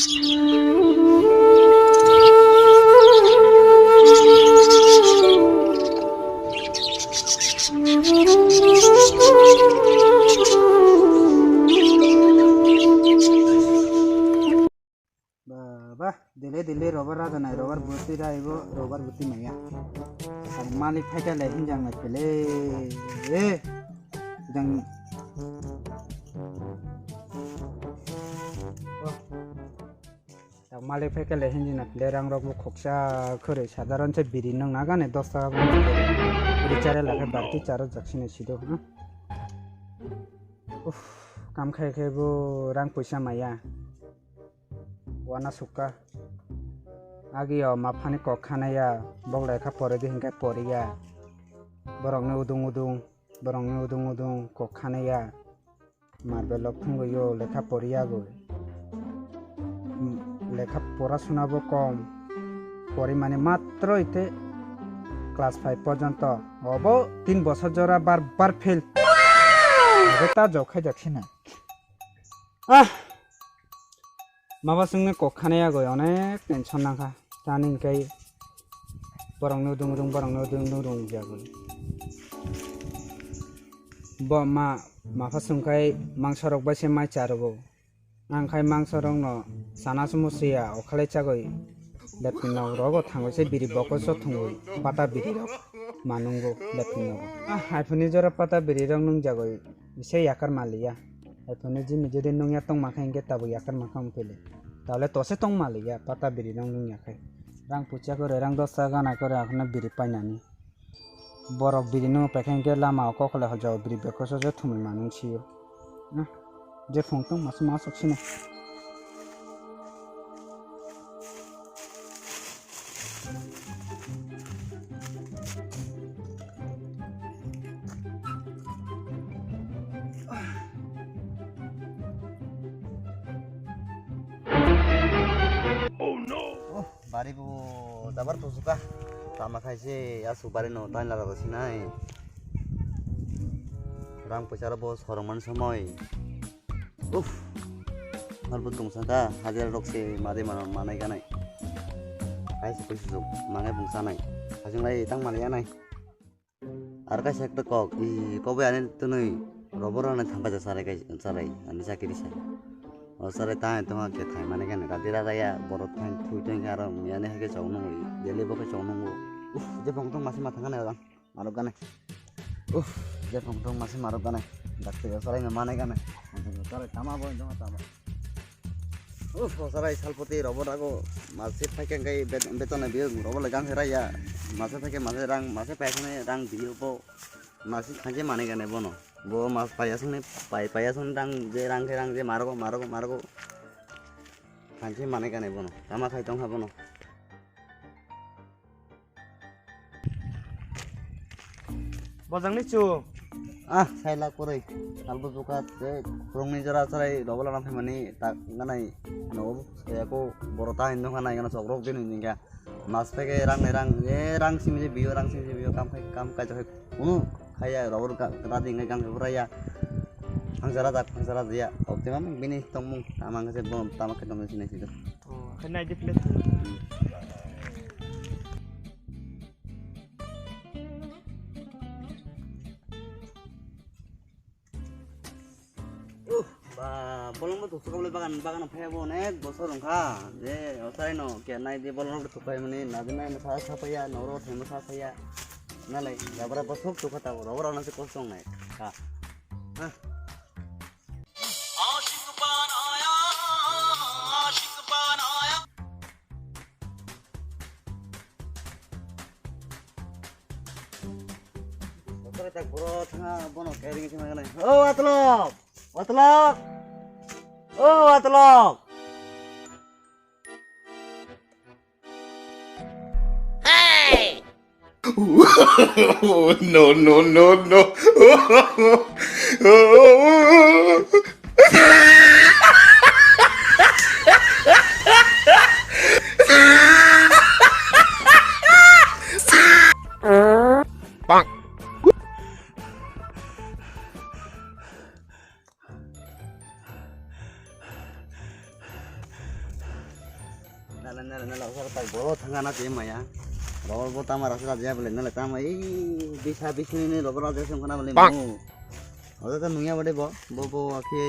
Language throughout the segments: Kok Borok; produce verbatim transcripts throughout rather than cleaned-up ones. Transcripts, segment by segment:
Baba, dile dile robar raja nai, robar buti rai bo, robar buti maya. Ang malik phaikha le hinjang nai pele. Eh, jang. Oh. Tak malik phaikha le hinjang nai pele, rang rok bo khoksa khore, sadharon se biri nang nagane dos taka bo. Biri chare lakhe barti charo jaksine sido, ha? Uff, kam khai khai bo rang puisa maya. Wana sukha. Agio maphani kok khanaya, bok lekha pore di hinkhe poriya. Borokni udung udung, borokni udung udung kok khanaya. Marbelok thungwi yo lekha poriya goi. Hmm, lekha pora suna bo kom. Pori mani matro ite class five porjonto. Obo tin bosor jora bar bar fail. Obo ta jok khai jak sina. Ah! Maba chwngni kok khanai agoi onek tension nangkha. Tani hinkhe borokno dung rung, borokno dung rung jagoi. Bo ma, mapha chwngkhai mangsorok bai se mai charogo. Ang khai mangsorokno sana sumo siya, okhalai chagoi. Lepni nok rogo thangoi se biri bokoso thungoi, pata biri rok manungo lepni nogo. Ah, haiphuni jora pata biri rok nungjagoi, ise yakar maliya. Haiphuni jini jodi nungya tongma khe hinkhe tabuk yakar mankha wngphili. Tawle tose tongma liya, pata biri rok nungya khe. Rang pucha kore, rang dos taka ganai kore, akhorno biri painani. Borok biri nung paikha hinkhe lama o kokole hojao biri bekoso se thumui manung sio. Ah, je phung tong masa masuk sini. Oh, bari bo dabar tusuka. Tama khaise asuk bari no tain lara sinai. Rang poisa ro bo sorong man somoi. Uff. Mar bo tong saka hajar rok se made mano manai ganai. Kaise poisa jok mangai bung sanai. Hajung lai tang manai anai. Ar kaisa ekta kok, i, kok bai ani twnwi robo rani thangkha ja charai kai, charai, ani chakiri sai. O charai ta tongma khe thai mani khe rati rara ya, borok thang thui tong khe aro miyani hai khe chong nung, daily bo khe chong nung. Uff, je phang tong masi ma thang nai orang, marok gane. Uff, je phang tong masi marok gane. Dakti charai ma mani gane. Charai tama bo tongma tama. Uff, o sarai salpoti robo rago mase phaikhe hwnkhe bet-, beton no biyo robo le gang se raya. Mase phaikhe mase rang, mase phaikhe rang biyo bo. Mase khankhe manwi gane bono. Bo mas paiya songni pai, paiya songni rang je rang khe rang je marogo, marogo, marogo. Khankhe manwi gane bono. Tama khai tongkha bono. Bojangni chu. Ah, saila kwrwi. Salbo buka tei khoroknwi jora chwrai robo lana phaimani tak ganai nogo. Sayako boro ta hinwi nokha nai gana chokrok din hinwi kha. Mas phaikhe rang nai rang, eh, rang simi je biyo, rang simi je biyo, kam khai, kam kaijak khai kunu khaiya, robo radi hinwi gang khai buraiya. Hangjara jak, hangjara jaya. Optimum bini tongmung, tama khe se bo, tama khe tongmung sinai sido. Oh, khe nai di plate. Uh, ba, bolong bo tusuk bagan, bagan phai bo onek bosor wngkha. Je, osai no, ke nai di bolong bo tukai mani, nadi nai no sa sa paya, noro themo sa saya. Nalai, jabra bosok tukha ta, robo rana se kosong nai. Ha. Ha. Bosor tak boro thanga bono kairing thima ganai. O Atlok! Atlok! O Atlok! No, no, no, no. Bang. Nala, nala, nala, usara tak boro thangana twi maya. Boro bo tama rasa raja bole, nala tama, ee, bisa bisini ni robo raja song khana bole mu. Oda ta nungya bade bo, bo, bo, akhe,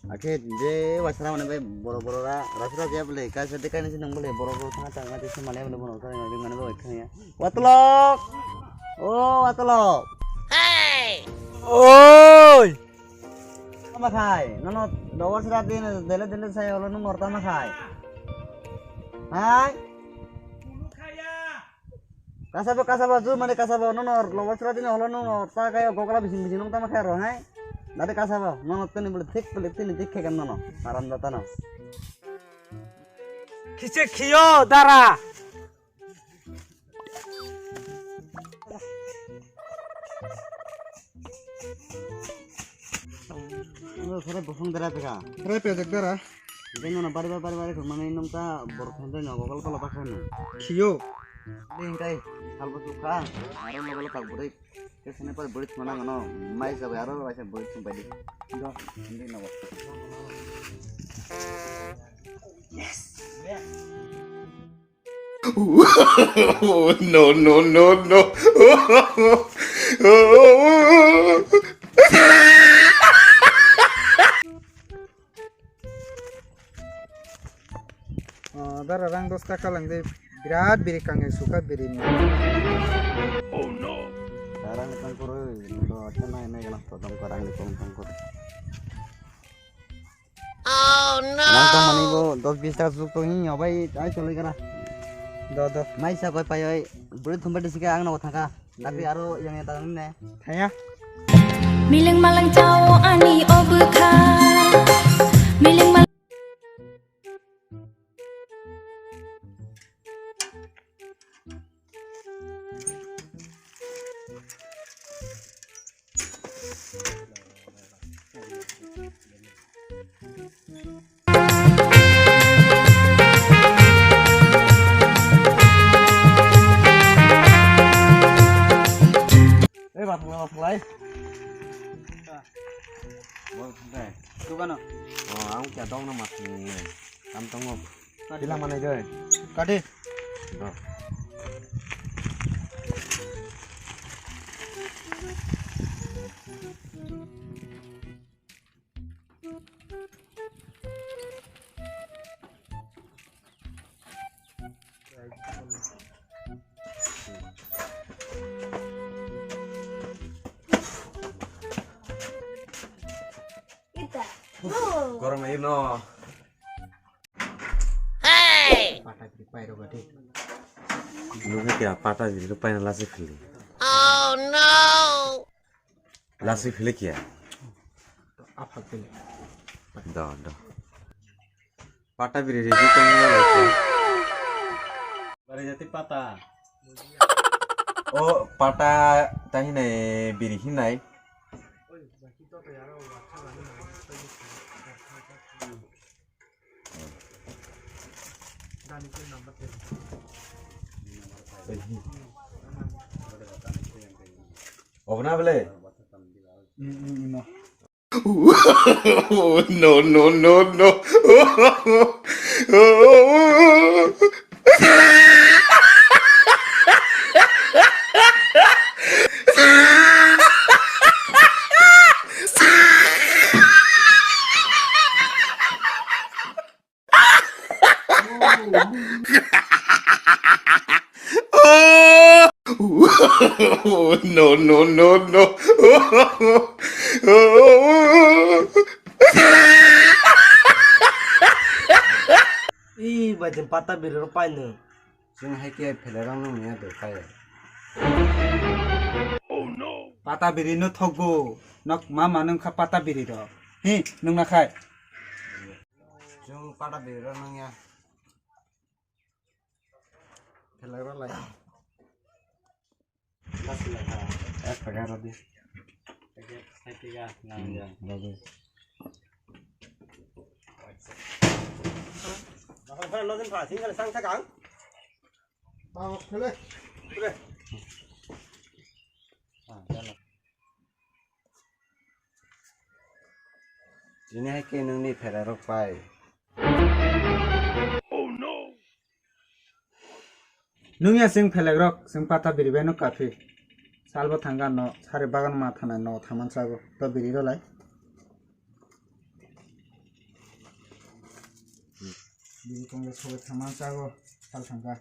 akhe je wasara mane bai boro, boro ra, rasa raja bole, kaisa de kaini sinong bole, boro, boro thanga thanga de se mane bole, bono thanga de mane bo thanga. Watulok! O, watulok! Hey! Oi! Tama khai, nono dobo sira din dele dele sai olo nung or tama khai. Hai? Kasabo, kasabo, ju mane kasabo, nono dobo sira din olo nung or ta khai gogla bising bising nung tama khai ro hai. Dade kasabo, nono tini bole thik bole tini thik khegan nono, haram jata no. Khiche khiyo dara. Ano sore bosong dara peka. Sore pejak dara. Jadi nono bari bari bari bari khumani nung ta borok thangdai no gogol pala bakhan. Khiyo. Ini kai salbo sukha. Aro lo bala tak burik. Kesini par burik mana ngono. Mai sabai aro waisa burik sumpai di. Do, hindi na. Yes. No, no, no, no. Oh, dara rang dos taka lang de. Birat biri kangai suka biri ni. Rang tang koro, do acha nai nai gana to dam ka rang ni kong tang koro. Nang tongmani bo dos bis taka suk tong hi, obai ai choloi gara. Do, do. Mai sa koi pai oi, buri thumbai de sika ang no thangka. Tapi aro yang yang tang ne. Thaya. Miling malang chao ani obukha. Miling malang. Eh, bathang lai, bathang lai. Bo thangkai. Dukano. Oh, ang kya dong na mas ni. Kam tongo. Kadi. Pila manai doi. Kadi. Oh. Gorong air no. Hey! Pata biri pai rogo de. Nungke kya pata biri pai na lasi khili. Oh no! Lasi khili kya? Apa khili? Do, do. Pata biri ready tong ya. Bari jati pata. O pata tahinai biri hinai. Obna bele. No, no, no, no. No, no, no, no. Ih, bajin pata biri rok paino. Chwng hai khe phelerang nung ya de kaya. Pata biri no thogo. Nok ma ma nung kha pata biri rok. Hi, nung na khai. Chwng pata biri rok nung ya. Phelerang lai. Ek pakai rodi. Ek pakai rodi. Hmm, rodi. Bakal pernah nonton pasti kalau sang sakang. Tawak kele. Kele. Ah, jalan. Ini hai khe nungni phelerok pai. Nungya chwng phelek rok, chwng pata biri bai no kaphi. Salbo thangka no, sari bagan ma thanai no thaman chago. To biri rw lai. Biri tongya sobai thaman chago, sal thangka.